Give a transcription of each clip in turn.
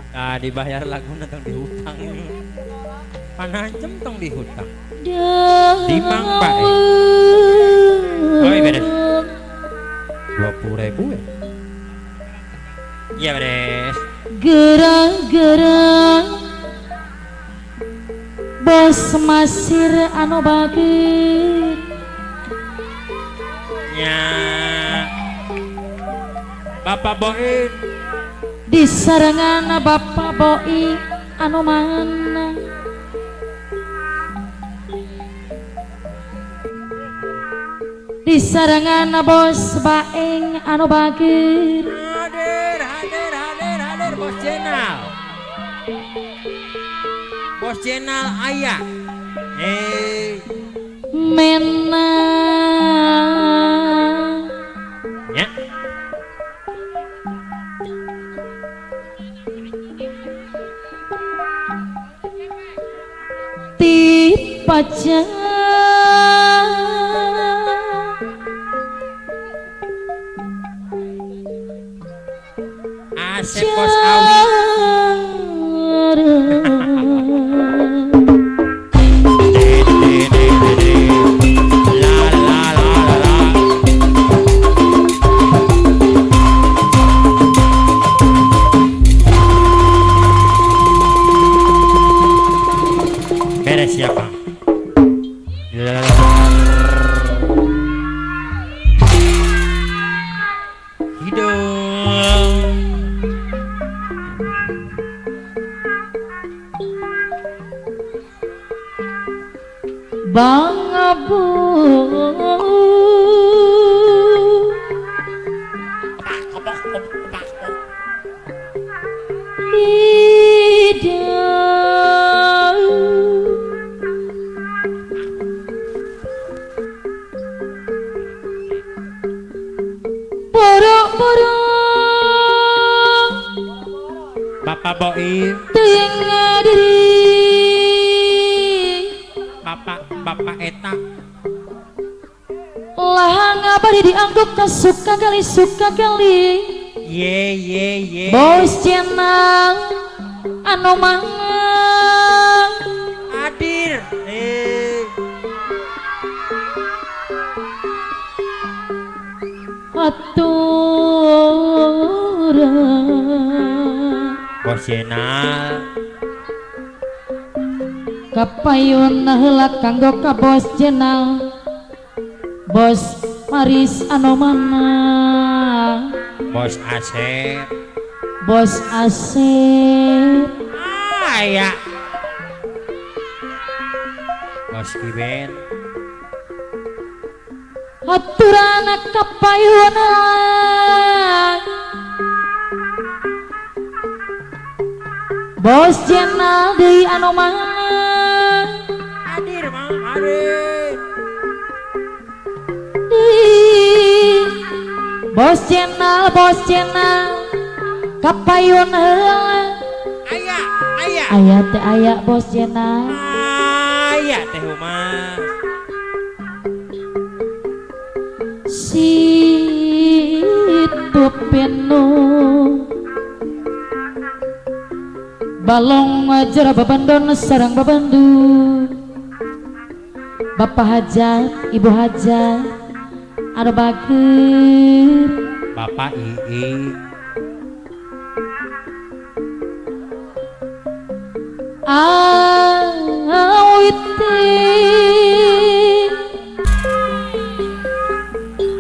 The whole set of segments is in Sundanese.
Nah, dibayar laguna tong dihutang. Panancem tong dihutang. Dimang Pak. Oi beres. 20.000 ya. Iya beres. Gerang-gerang bos masir anu bager. Nya. Bapak Boin. Di sarengan Bapak Boi anu mana. Di sarengan bos Baeng anu bager. Hadir, hadir, hadir, hadir bos Jenal. Bos Jenal ayah. Hei. Mena. Ya. Tipaja Asep Bos Awi. La la la la. Beres siapa? Hidung. Bang Abu Hidung. Boro-boro Bapak Boim. Teuing diri Bapak eta lah ngabari diangguk ka suka kali suka kali. Ye ye ye. Bos Jenal anu mangan. Hadir. Aturan Bos Jenal kapayun heula kanggo ka Bos Jenal. Bos Maris anu mana. Bos Asep. Bos Asep. Aya. Bos Kiben. Aturan kapayun Bos Jenal deui anu mana. Hadir Mang, hadir. Bos Jenal, Bos Jenal kapayun heula. Aya, aya. Aya teh aya Bos Jenal. Aya teh humas. Situ pinu balong ajar babandon sarang babandu. Bapak hajat, ibu hajat anu bager. Bapak Ii. Awiti.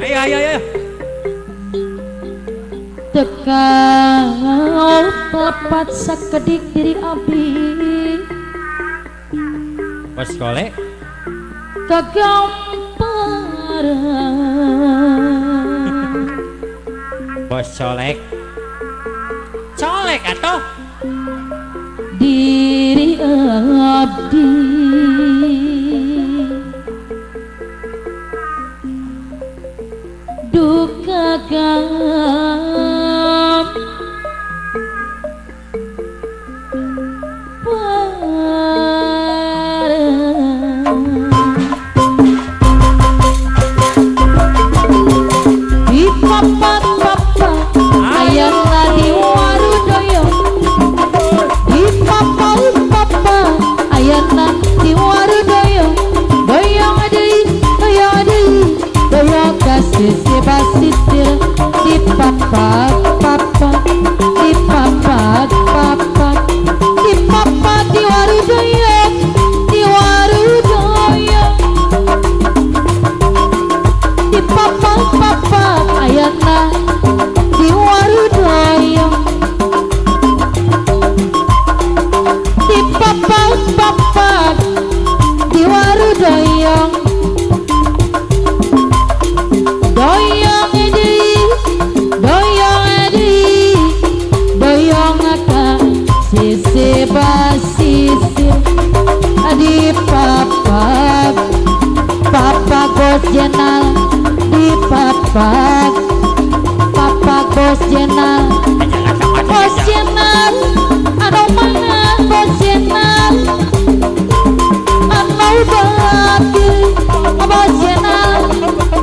Ayo ayo ayo. Teka pelepat sakedik diri abdi. Bos kolek. Kagamparan. Bos colek. Colek atuh. Diri abdi. Duka gam di papat papa ayah di warudoyo. Sisi basisir di papak papak bos jenal di papak papak bos jenal bos jenal anu mana bos jenal anu bakir bos jenal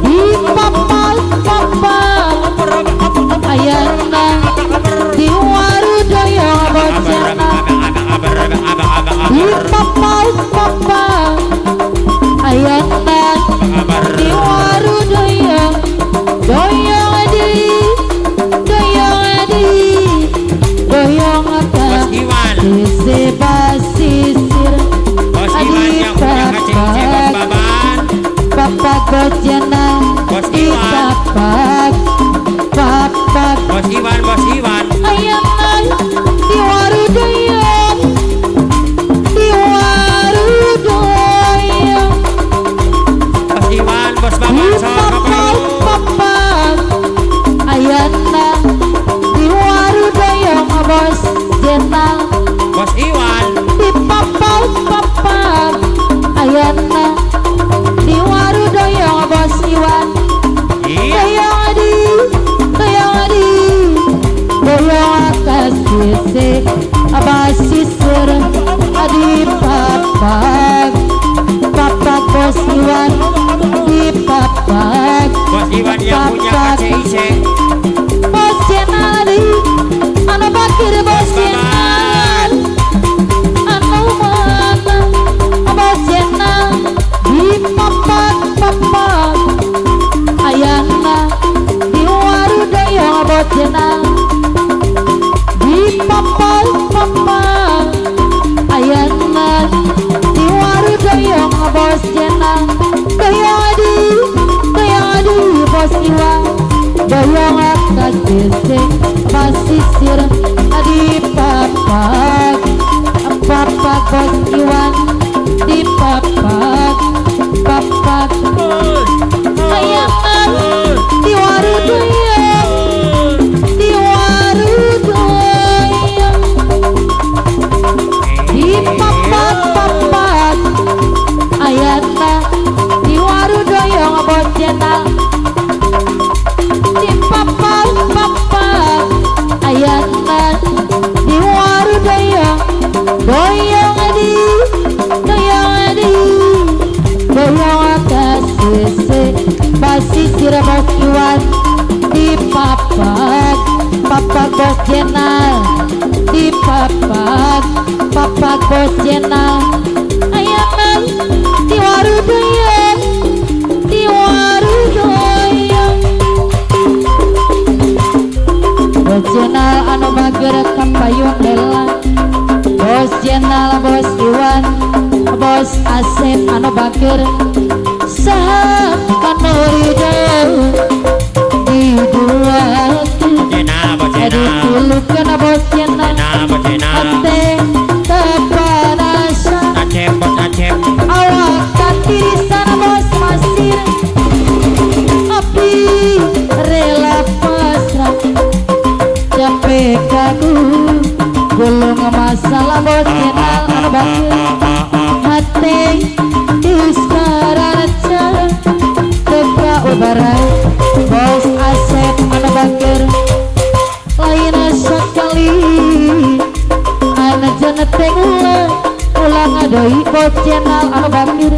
di papak papak ayana di warudoyong bos jenal di papak papak ayana di warudoyong doyong di doyong di doyong Bos Iwan, sisi basisir Bos Iwan yang punya KCIC, Bos Baban, papak bos jenal Bos di Iwan, papak papak Bos Iwan, Bos Iwan, ayana di warudoyong di warudoyong Bos Iwan, Bos di Baban, sok papak papak ayana di warudoyong bos jenal Bos Iwan, di papak papak ayana di warudoyong bos Iwan iya, doyong di doyong di doyong atas sisi basisir di papak papak bos Iwan di papak Bos Iwan yang punya KCIC, bos jenal di anu bakir bos Bos jenal Baban, anu mana bos jenal di papak papak ayana di warudoyong bos jenal di papak papak ayana di warudoyong bos jenal doyong di bos Iwan doyong atas sisi basisir di papak papak bos Iwan di papak papak ayana di warudoyong di warudoyong di papak papak ayana di warudoyong bos jenal di papak papak ayana di warudoyong doyong di doyong di doyong atas sisi basisir bos Iwan di papak papak bos jenal di papak papak bos jenal ayana di warudoyong di warudoyong bos jenal anu bager kapayun lelang bos jenal bos Iwan bos Asep anu bager saha anu ridho di dua Jenal, Bos Jenal, ditilukeun bos jenal Jenal, Bos Jenal, hate teparasa Acep, Bos Acep, awak katirisan bos masir api rela pasrah capek kaku gulung masalah bos jenal anu bakir hate diskaraca teka ubarai bos Asep anu bakir lain sekali anajan teh ulang ulang deui bos jenal anu bakir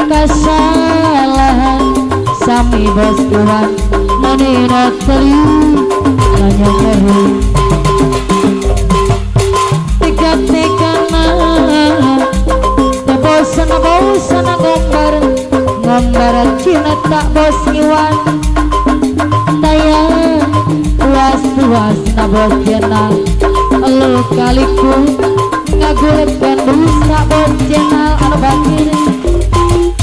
kasalahan sami bos Iwan manina teri nanya nyeri teka-tekana teu bosan bosan ngombar ngombar cinta bos Iwan daya puas-puas na bos jenal lu kaliku ngagulekeun dusta bos jenal anu bakir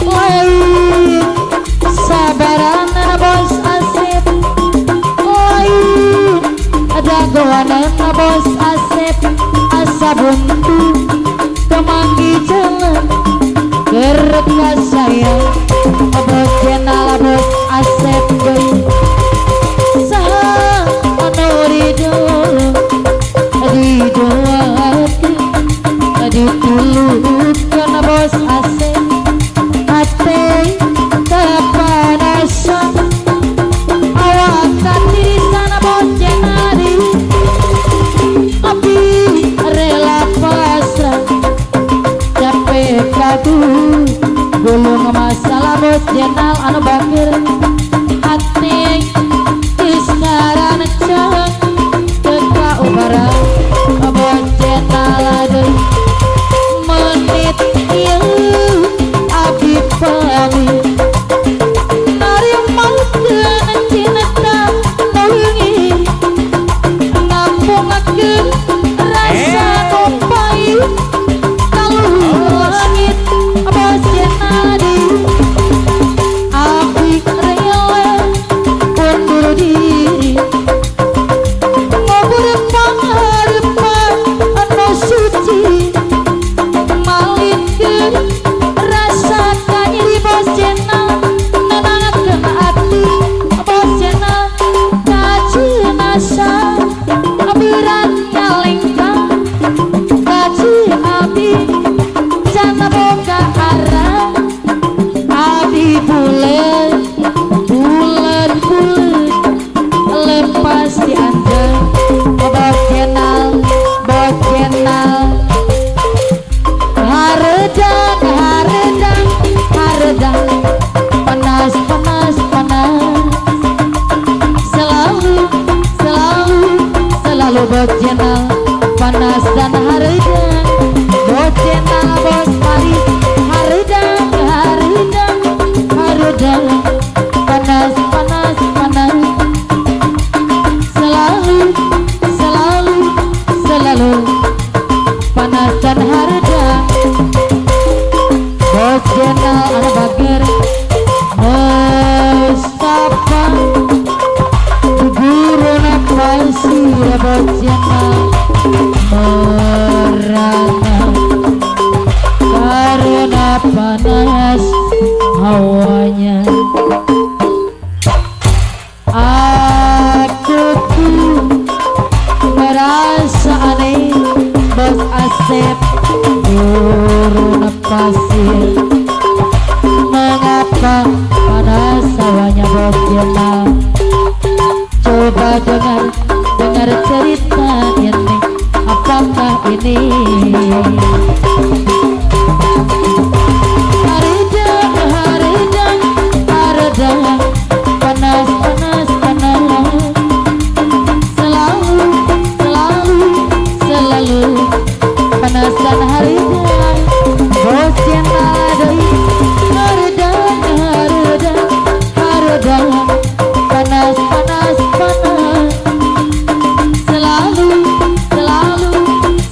lain sabaran na bos Asep lain dagoanan na bos Asep asa buntu temanggi jalan gerek ka saya bos jenal bos Asep deui saha anu ridho ridho. Rasa kompai kaluhur langit bos jenal deui abdi rela undur diri ngubur pangarepan anu suci malikeun rasa kanyeri bos jenal nenangakeun ati bos jenal kajenasa berat ngalengkang kaji abdi jana boga arah abdi bulet bulet bulet lepas di anda bos jenal haredang haredang haredang panas panas panas selalu selalu selalu bos jenal panas dan haredang bos jenal bos Paris haredang haredang haredang panas panas panas selalu selalu selalu panas dan haredang bos jenal anu bager Mustafa guruna pasir bos jenal merana karena panas hawanya aku tuh merasa aneh bos Asep guruna pasir mengapa panas hawanya bos jenal. Coba dengar dengar cerita ini, apakah ini haredang haredang haredang panas panas panas selalu selalu selalu panas dan haredang bos jenal deui haredang haredang haredang panas panas panas selalu selalu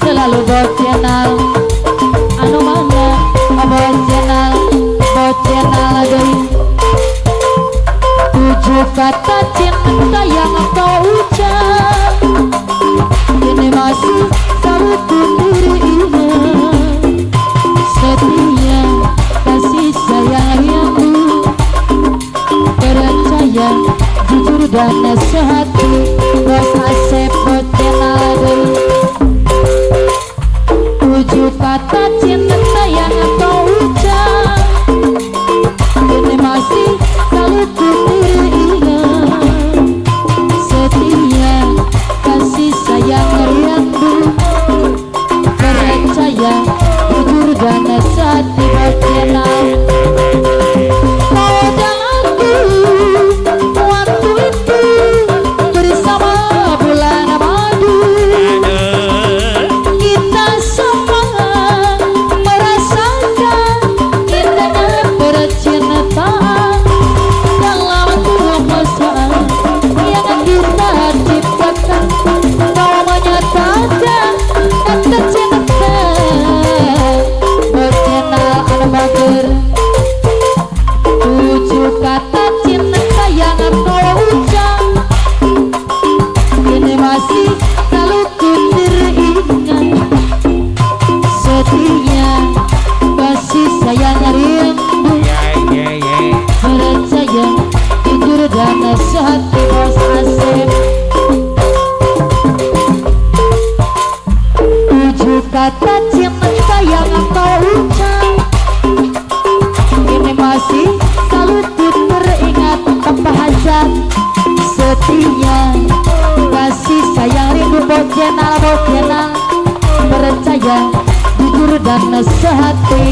selalu bos jenal anu mana bos jenal deui tujuh kata cinta yang kau ucap ini masih selalu teringat setia kasih sayang yang percaya jujur dan sehati bos Asep bos jenal deui tujuh kata cinta yang kau ucap ini masih selalu teringat setia kasih sayang rindu percaya jujur dan sehati bos jenal. Kau dan aku waktu itu bersama bulan madu kita semua merasakan indahnya percintaan dalam kemesraan yang kita ciptakan. Kau menyatakan kata cinta bos jenal anu bager tujuh kata cinta yang kau ucap ini masih selalu ku teringat setia kasih sayang rindu percaya jujur dan sehati bos Asep tujuh kata cinta yang kau ucap ini masih selalu ku teringat tanpa hajat setia kasih sayang rindu bos jenal percaya jujur dan sehati.